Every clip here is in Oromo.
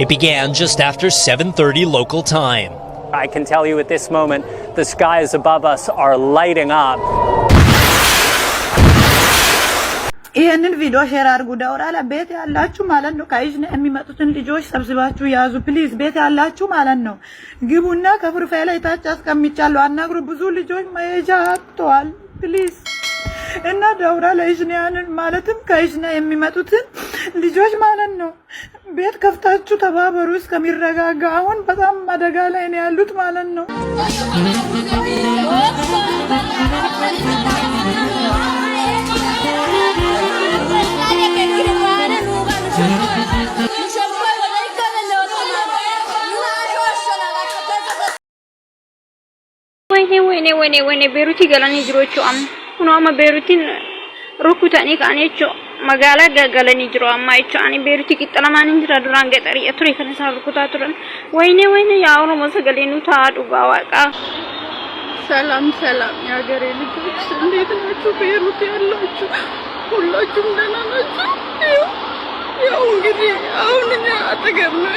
It began just after 7:30 local time. I can tell you at this moment, the skies above us are lighting up. ይህንን ቪዲዮ ሼር አድርጉ። ደውራ ቤት ያላችሁ ማለት ነው። ከኢዝነ የሚመጡትን ልጆች ሰብስባችሁ ያዙ ፕሊዝ። ቤት ያላችሁ ማለት ነው። ግቡና ከፕሮፋይል ላይ ታች አስቀምጫለሁ፣ አናግሩ። ብዙ ልጆች መሄጃ አጥተዋል። ፕሊዝ እና ደውራ ለኢዝኒያንን ማለትም ከኢዝነ የሚመጡትን ልጆች ማለት ነው ቤት ከፍታችሁ ተባበሩ እስከሚረጋጋ። አሁን በጣም አደጋ ላይ ነው ያሉት ማለት ነው። ወይኔ ወይኔ ወይኔ ወይኔ Beeruutii galanii jiru jechuudha amma. Kunoo amma Beeruutiin rukutanii ka'anii jechuudha. Magaalaa galanii jiru amma jechuudha. Ani Beeruutii qixxa lamaan hin jira duraan gaxarii ture kan isaan rukutaa turan. Wayne wayne yaa Oromoo sagalee nu ta'a dhugaa waaqaa. ሰላም ሰላም፣ የሀገሬ ልጆች እንዴት ናችሁ? ቤሩት ያላችሁ ሁላችሁም ደህና ናችሁ? ያው እንግዲህ አሁን እኛ አጠገብ ነው።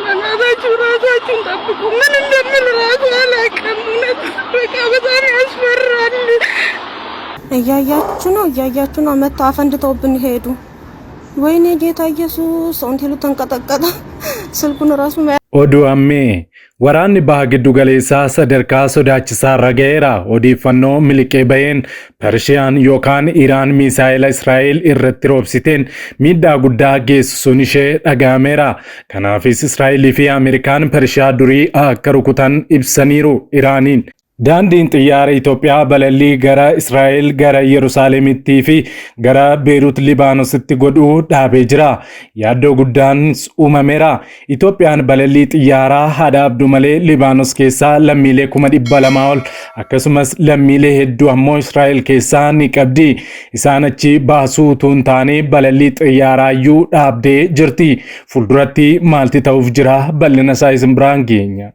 በእናታችሁ ራሳችሁን ጠብቁ። ምን እንደምን ራሱ አላውቅም። እውነት በቃ በጣም ያስፈራል። እያያችሁ ነው፣ እያያችሁ ነው። መጥተው አፈንድተውብን ሄዱ። ወይኔ ጌታ ኢየሱስ! ሰውንቴሉ ተንቀጠቀጠ። ስልኩን ራሱ Oduu ammee waraanni baha giddu galeessaa sadarkaa sodaachisaa irra ga'eera. Odeeffannoo miliqee baheen Persiyaan yookaan Iraan misaa'ila Israa'el irratti roobsiteen miidhaa guddaa geessisuun ishee dhaga'ameera. Kanaafis Israa'elii fi Ameerikaan Pershiyaa durii akka rukutan ibsaniiru Iraaniin. Daandiin xiyyaara Itoophiyaa balallii gara Israa'el, gara Yerusaalemitti fi gara Beerut Libaanositti godhuu dhaabee jira. Yaaddoo guddaanis uumameera. Itoophiyaan balallii xiyyaaraa haa dhaabdu malee Libaanos keessaa lammiilee 200,000 ol akkasumas lammiilee hedduu ammoo Israa'el keessaa ni qabdi. Isaan achi baasuu utuu hin taane balallii xiyyaaraayyuu dhaabdee jirti. Fuulduratti maalti ta'uuf jira? Bal'ina isaa isin biraan geenya.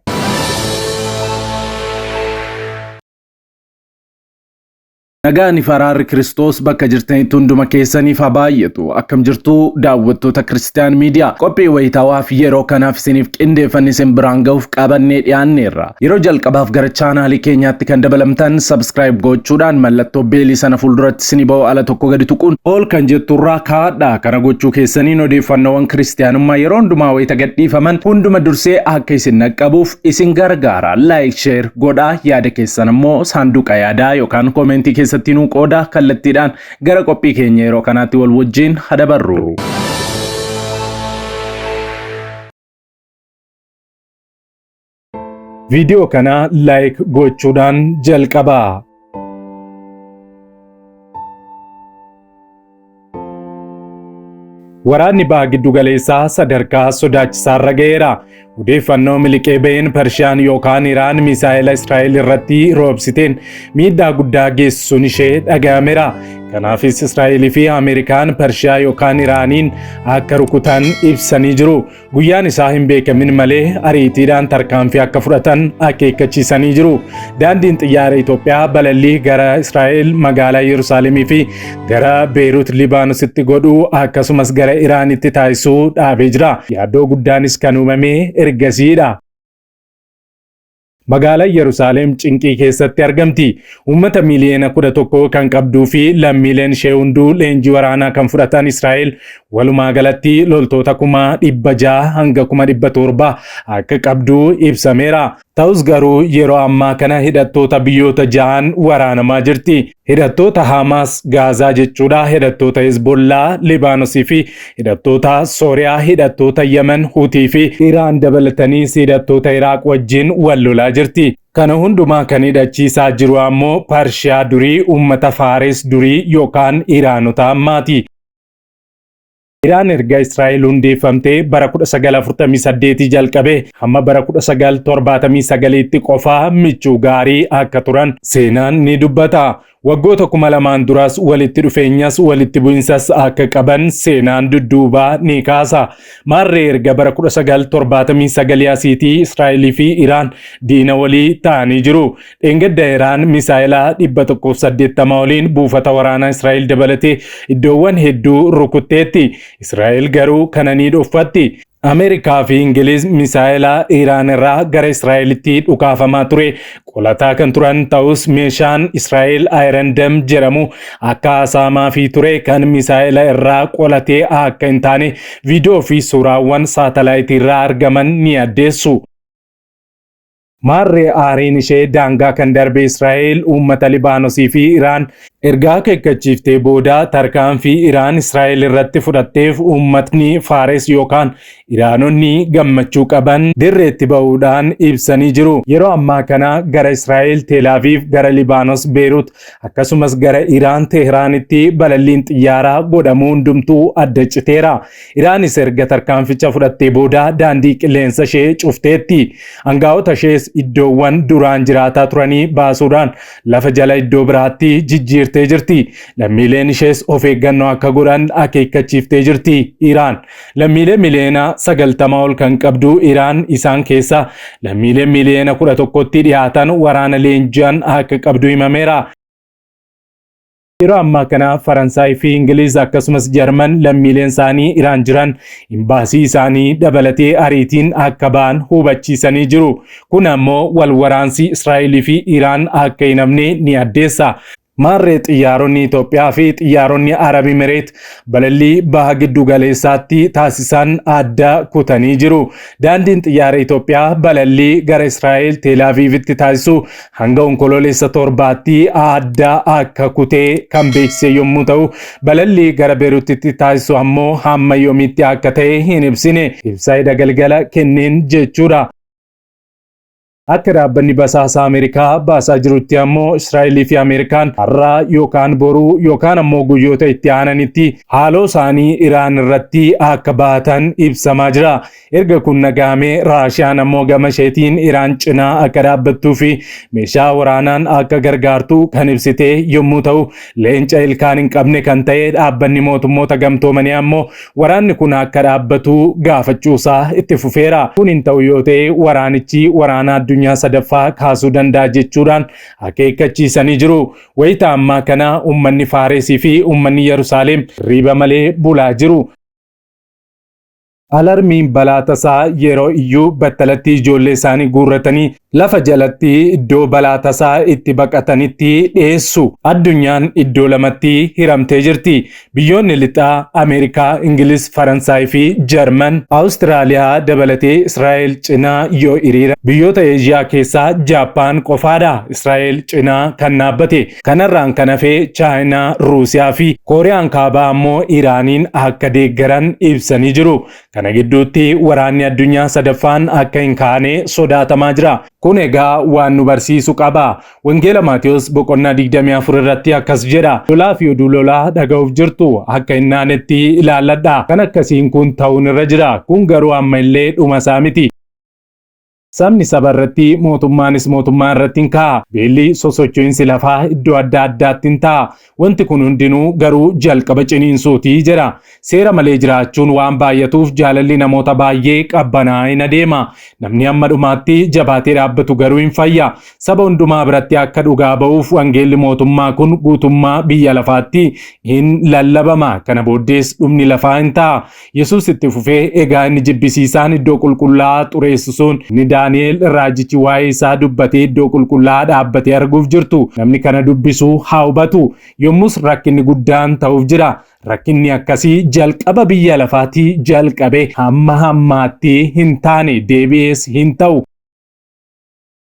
Nagaan fi araarri Kiristoos bakka jirtanitti hunduma keessaniif haa baay'atu. Akkam jirtu daawwattoota Kiristiyaan Miidiyaa. Qophii wayitaawaa fi yeroo kanaaf isiniif qindeeffanne isin biraan gahuuf qabannee dhiyaanneerra. Yeroo jalqabaaf gara chaanaalii keenyaatti kan dabalamtan subscribe gochuudhaan mallattoo beelii sana fuulduratti isinii ba'u ala tokko gadi tuquun ol kan jetturraa kaa'adha. Kana gochuu keessaniin odeeffannoowwan kiristiyaanummaa yeroo hundumaa wayita gadhiifaman hunduma dursee akka isin naqqabuuf isin gargaara. Like, share godhaa, yaada keessan immoo saanduqa yaadaa yookaan koomentii keessatti nuu qooda. Kallattiidhaan gara qophii keenya yeroo kanaatti wal wajjin hadabarru. Viidiyoo kana like gochuudhaan jalqabaa. Waraanni baha giddu galeessaa sadarkaa sodaachisaa irra ga'eera. Odeeffannoo miliqee baheen Pershiyaan yookaan Iraan misaa'ila Israa'el irratti roobsiteen miidhaa guddaa geessisuun ishee dhaga'ameera. Kanaafis Israa'elii fi Ameerikaan Pershiyaa yookaan Iraaniin akka rukutan ibsanii jiru. Guyyaan isaa hin beekamin malee ariitiidhaan tarkaanfii akka fudhatan akeekkachiisanii jiru. Daandiin xiyyaara Itoophiyaa balallii gara Israa'el magaalaa Yerusaalemii fi gara Beerut Libaanositti godhuu akkasumas gara Iraanitti taasisuu dhaabee jira. Yaaddoo guddaanis kan uumame ergasiidha. Magaalaan Yerusaalem cinqii keessatti argamti. Uummata miiliyoona 11 kan qabduu fi lammiileen ishee hunduu leenjii waraanaa kan fudhatan Israa'el walumaa galatti loltoota 600,000 hanga 700,000 akka qabdu ibsameera. Ta'us garuu yeroo ammaa kana hidhattoota biyyoota ja'an waraanamaa jirti. Hidhattoota Hamaas Gaazaa jechuudha, hidhattoota Hezbollaa Libaanosii fi hidhattoota Sooriyaa, hidhattoota Yemen Huutii fi Iraan dabalataniis hidhattoota Iraaq wajjin wal lolaa jirti. Kana hundumaa kan hidhachiisaa jiru ammoo Parshiyaa durii, uummata Faares durii yookaan Iraanota ammaati. Iraan erga Israa'el hundeeffamtee bara 1948 jalqabee hamma bara 1979tti qofaa michuu gaarii akka turan seenaan ni dubbata. Waggoota 2000 duras walitti dhufeenyas walitti bu'insas akka qaban seenaan dudduubaa ni kaasa. Maarree erga bara 1979 asiitii Israa'elii fi Iraan diina walii ta'anii jiru. Dheengadda Iraan misaa'ila 180 oliin buufata waraanaa Israa'el dabalatee iddoowwan hedduu rukutteetti. Israa'el garuu kana ni dhoffatti. Ameerikaa fi Ingiliz misaa'ila Iraan irraa gara Israa'elitti dhukaafamaa ture qolataa kan turan ta'us meeshaan Israa'el Iron Dome jedhamu akka haasa'amaafii ture kan misaa'ila irraa qolatee akka hin taane viidiyoo fi suuraawwan saatalaayitii irraa argaman ni addeessu. Maarree aariin ishee daangaa kan darbe Israa'el uummata Libaanosii fi Iraan ergaa akeekkachiiftee booda tarkaanfii Iraan Israa'el irratti fudhatteef uummatni Faares yookaan Iraanonni gammachuu qaban dirreetti ba'uudhaan ibsanii jiru. Yeroo ammaa kana gara Israa'el Teelaaviif, gara Libaanos Beerut akkasumas gara Iraan Teehraanitti balalliin xiyyaaraa godhamuu hundumtuu adda citeera. Iraanis erga tarkaanficha fudhattee booda daandii qilleensa ishee cufteetti. Angaa'ota ishees iddoowwan duraan jiraataa turanii baasuudhaan lafa jala iddoo biraatti jijjiirtee jirti. Lammiileen ishees of eeggannoo akka godhan akeekkachiiftee jirti. Iraan lammiilee miliyoona 90 ol kan qabdu Iraan isaan keessaa lammiilee miliyoona 11tti dhiyaatan waraana leenji'an akka qabdu himameera. Yeroo ammaa kana Faransaay fi Ingiliz akkasumas Jarman lammiileen isaanii Iraan jiran imbaasii isaanii dabalatee ariitiin akka ba'an hubachiisanii jiru. Kun ammoo wal waraansi Israa'elii fi Iraan akka hin hafne ni addeessa. Maarree xiyyaaronni Itoophiyaa fi xiyyaaronni Arab Imireet balallii baha giddu galeessaatti taasisan adda kutanii jiru. Daandiin xiyyaara Itoophiyaa balallii gara Israa'el Teelaaviivitti taasisu hanga Onkoloolessa 7tti adda akka kutee kan beeksise yommuu ta'u, balallii gara Beerutitti taasisu ammoo hamma yoomiitti akka ta'e hin ibsine. Ibsa eda galgala kenneen jechuudha. Akka dhaabbanni basaasaa Ameerikaa baasaa jirutti ammoo Israa'elii fi Ameerikaan har'a yookaan boruu yookaan ammoo guyyoota itti aananitti haaloo isaanii Iraan irratti akka baatan ibsamaa jira. Erga kun dhaga'amee Raashiyaan ammoo gama isheetiin Iraan cinaa akka dhaabbattuu fi meeshaa waraanaan akka gargaartu kan ibsite yommuu ta'u, leenca ilkaan hin qabne kan ta'e dhaabbanni mootummoota gamtoomanii ammoo waraanni kun akka dhaabbatu gaafachuusaa itti fufeera. Kun hin ta'u yoo ta'e waraanichi waraana addunyaa sadaffaa kaasuu danda'a jechuudhaan akeekkachiisanii jiru. Wayita ammaa kana uummanni Faaresii fi uummanni Yerusaalem hirriiba malee bulaa jiru. Alarmiin balaa tasaa yeroo iyyuu battalatti ijoollee isaanii guurratanii lafa jalatti iddoo balaa tasaa itti baqatanitti dhiyeessu. Addunyaan iddoo lamatti hiramtee jirti. Biyyoonni lixaa Ameerikaa, Ingiliz, Faransaay fi Jarman, Awustiraaliyaa dabalatee Israa'el cinaa yoo hiriira biyyoota Eeshiyaa keessaa Jaappaan qofaadha Israa'el cinaa kan dhaabbate. Kanarraan kan hafe Chaayinaa, Ruusiyaa fi Kooriyaan Kaabaa ammoo Iraaniin akka deeggaran ibsanii jiru. Kana gidduutti waraanni addunyaa sadaffaan akka hin kaane sodaatamaa jira. Kun egaa waan nu barsiisu qaba. Wangeela Maatewos boqonnaa 24 irratti akkas jedha. Lolaa fi oduu lolaa dhaga'uuf jirtu akka hin naanetti ilaalladha. Kan akkasiin kun ta'uun irra jira. Kun garuu amma illee dhuma isaa miti. Sabni saba irratti, mootummaanis mootummaa irratti in ka'a. Beelli, sosocho'insi lafaa iddoo adda addaatti in ta'a. Wanti kun hundinuu garuu jalqaba ciniinsuuti jedha. Seera malee jiraachuun waan baay'atuuf jaalalli namoota baay'ee qabbanaa'aa in adeema. Namni hamma dhumaatti jabaatee dhaabbatu garuu in fayya. Saba hundumaa biratti akka dhugaa ba'uuf wangeelli mootummaa kun guutummaa biyya lafaatti in lallabama. Kana booddees dhumni lafaa in ta'a. Yesuus itti fufee, Egaa inni jibbisiisaan iddoo qulqullaa'aa xureessu sun, inni Daani'el raajichi waa'ee isaa dubbatee iddoo qulqullaa'aa dhaabbatee arguuf jirtu, namni kana dubbisu haa hubatu. Yommus rakkinni guddaan ta'uuf jira. Rakkinni akkasii jalqaba biyya lafaatii jalqabee hamma hammaatti hin taane, deebi'ees hin ta'u.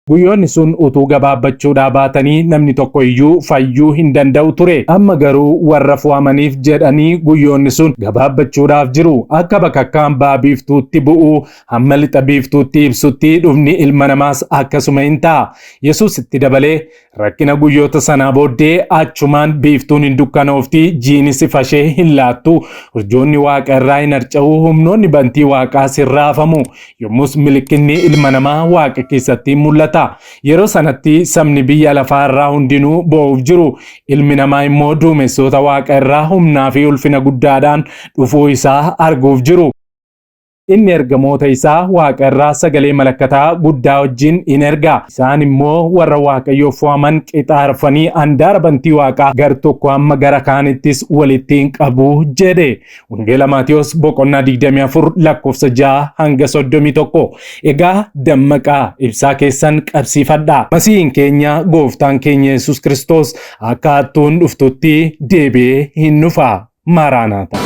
Guyyoonni sun utuu gabaabbachuudhaa baatanii namni tokko iyyuu fayyuu hin danda'u ture. Amma garuu warra fo'amaniif jedhanii guyyoonni sun gabaabbachuudhaaf jiru. Akka bakakkaan ba'a biiftuutti bu'uu hamma lixa biiftuutti ibsutti dhufni ilma namaas akkasuma in ta'a. Yesuus itti dabalee, Rakkina guyyoota sanaa booddee achumaan biiftuun hin dukkanoofti, jiinis ifa ishee hin laattu, urjoonni waaqa irraa hin harca'u, humnoonni bantii waaqaas hin raafamu. Yommus milikkinni ilma namaa waaqa keessatti in mul'ata. mul'ata. Yeroo sanatti sabni biyya lafaa irraa hundinuu boo'uuf jiru. Ilmi namaa immoo duumessoota waaqa irraa humnaa fi ulfina guddaadhaan dhufuu isaa arguuf jiru. Inni ergamoota isaa waaqa irraa sagalee malakataa guddaa wajjin in erga. Isaan immoo warra Waaqayyoof fo'aman qixa arfanii andaara bantii waaqaa gar tokko hamma gara kaanittis walitti hin qabu jedhe. Wangeela Maatiyos boqonnaa 24 lakkoofsa 6 hanga 31. Egaa dammaqaa ibsaa keessan qabsiifadhaa. Masiihiin keenya gooftaan keenya Yesuus Kiristoos akka hattuun dhuftutti deebi'ee hin dhufa. Maaraanaata.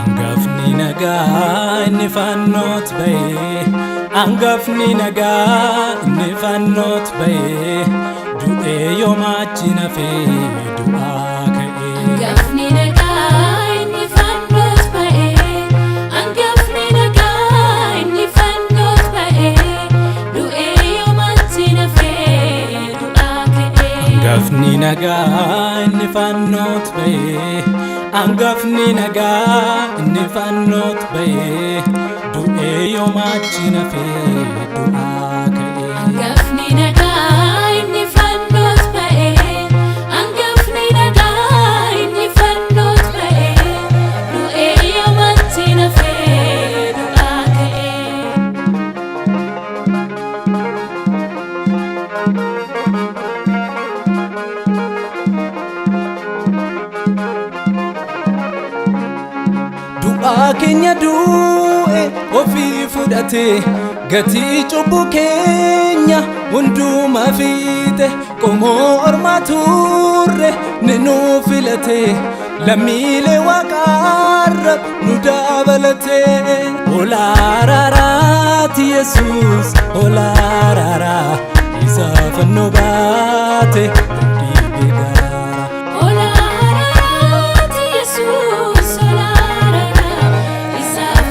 Angafni nagaa inni fannoot ba'ee, angafni nagaa inni fannoot ba'ee, du'ee yoomaachi nafee du'aa ka'ee. Angafni nagaa inni fannoot ba'ee, angafni nagaa inni fannoot ba'ee, du'ee yoomatti nafee du'aa ka'ee. Angafni nagaa inni fannoot ba'ee, angafni nagaa inni fannoot ba'ee, du'ee yoomaachi nafee du'aa ka'ee. Angafni nagaa inni fannoot ba'ee, angafni nagaa inni fannoot ba'ee, du'ee yoomatti nafee du'aa ka'ee. Du'aa keenya du'e ofii fudhate gatii cubbuu keenya hundumaa fiite qomoo ormaa turre ni nu filate lammiilee waaqaarra nu dabalate. Olaaraaraati Yesuus olaaraaraa isa fannoo baate nu dhiibe garaa. Olaaraati Yesuus olaaraara isaaf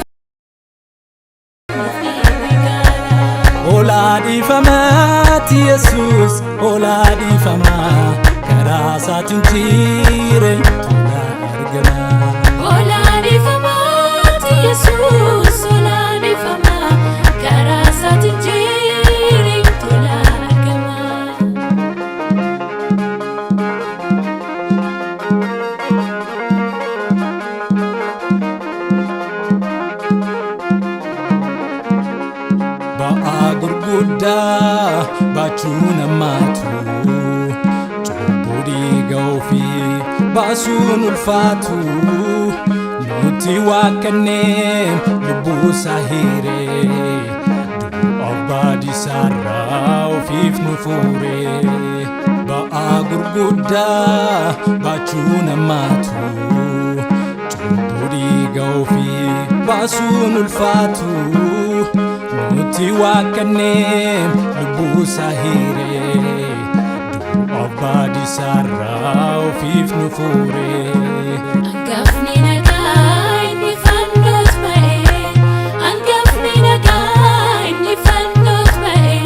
nuuf dhiibe garaa. Olaa dhiifamaati Yesuus olaa dhiifamaa karaa isaatiin jireenya tola argamaa. Olaanifamaati Yesuus olaanifamaa karaa isaatiin jireenya tola argamaa. Ba'aa gurguddaa baachuu namaatu cubbuu dhiiga ofii baasuun ulfaatu nuti waaqannee lubbuu isaa hiiree du'a baadisaarraa ofiif nu fuure. Ba'aa gurguddaa baachuu namaatu cubbuu dhiiga ofii baasuun ulfaatu nuti waaqannee lubbuu isaa hiiree du'a baadisaarraa ofiif nu fuure. Angafni nagaa inni fannoot ba'ee, angafni nagaa inni fannoot ba'ee,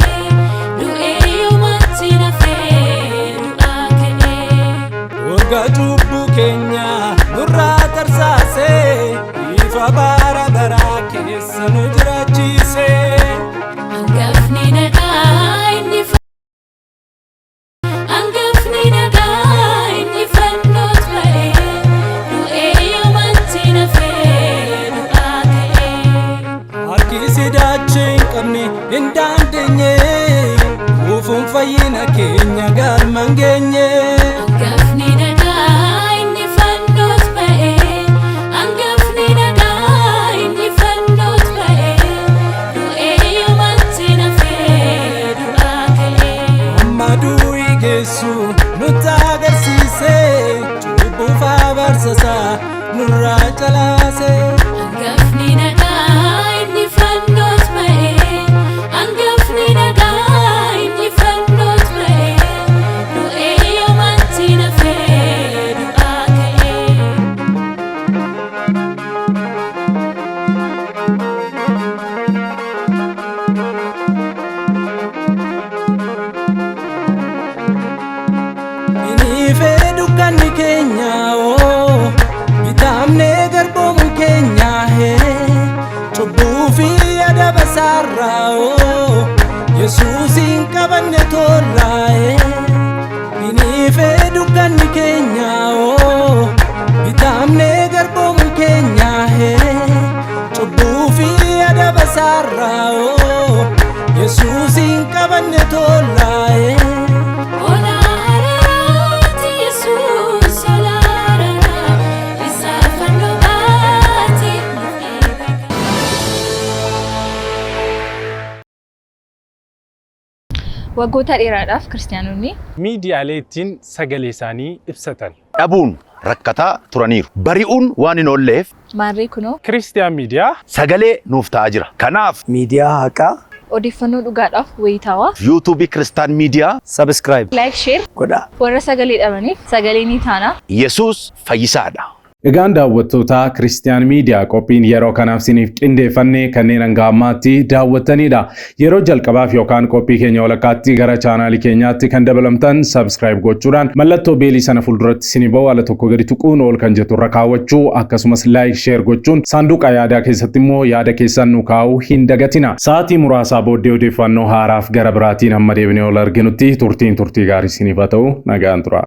du'ee yoomatti nafee du'aa ka'ee. Warga cubbuu keenya nurraa tarsaasee ifa bara baraa keessa nu jiraachise. Angafni nagaa inni angafni nagaa inni fannoot ba'ee, du'ee yoomatti nafee du'aa ka'ee. Harki sidaachee hin qabne hin dandeenye kuufuun fayyina keenya galma hin geenye. Angafni nagaa inni fannoot ba'ee, angafni nagaa inni fannoot ba'ee, du'ee yoomatti nafee du'aa ka'ee. Amma du'i geessu nutti agarsiise cubbuuf abaarsasaa nurraa calaase. Angafni nagaa inni fannoot ba'ee, angafni nagaa inni fannoot ba'ee, du'ee yoomatti nafee du'aa ka'ee. qabanne tollaa'e Iniifee dukkanni keenya oo bitaamnee garboomu keenya hee cubbuu fi adaba isaarraa oo Yesuusiin qabanne tollaa'e. Ola araaraati Yesuus ola araaraa isa fannoo baate nuuf eegaa. Waggoota dheeraadhaaf kiristaanonni miidiyaalee ittiin sagalee isaanii ibsatan dhabuun rakkataa turaniiru. Bari'uun waan hin oolleef maarree kunoo Kiristiyaan Miidiyaa sagalee nuuf ta'aa jira. Kanaaf miidiyaa haqaa odeeffannoo dhugaadhaaf wayitaawaa yuutuubii Kiristaan Miidiyaa subscribe like share godhaa. warra sagalee dhabaniif sagalee ni taana. Yesuus fayyisaadha. Egaan daawwattoota Kiristiyaan Miidiyaa qophiin yeroo kanaaf isiniif qindeeffannee kanneen hanga ammaatti daawwattanidha. Yeroo jalqabaaf yookaan qophii keenya walakkaatti gara chaanaalii keenyaatti kan dabalamtan subscribe gochuudhaan mallattoo beelii sana fuulduratti isinii ba'u ala tokko gadi tuquun ol kan jettu irra kaawwachuu akkasumas like share gochuun saanduqa yaadaa keessatti immoo yaada keessan nu kaa'uu hin dagatina. Sa'aatii muraasaa booddee odeeffannoo haaraaf gara biraatiin hamma deebinee ol arginutti turtiin turtii gaarii isiniif haa ta'u nagaan tura.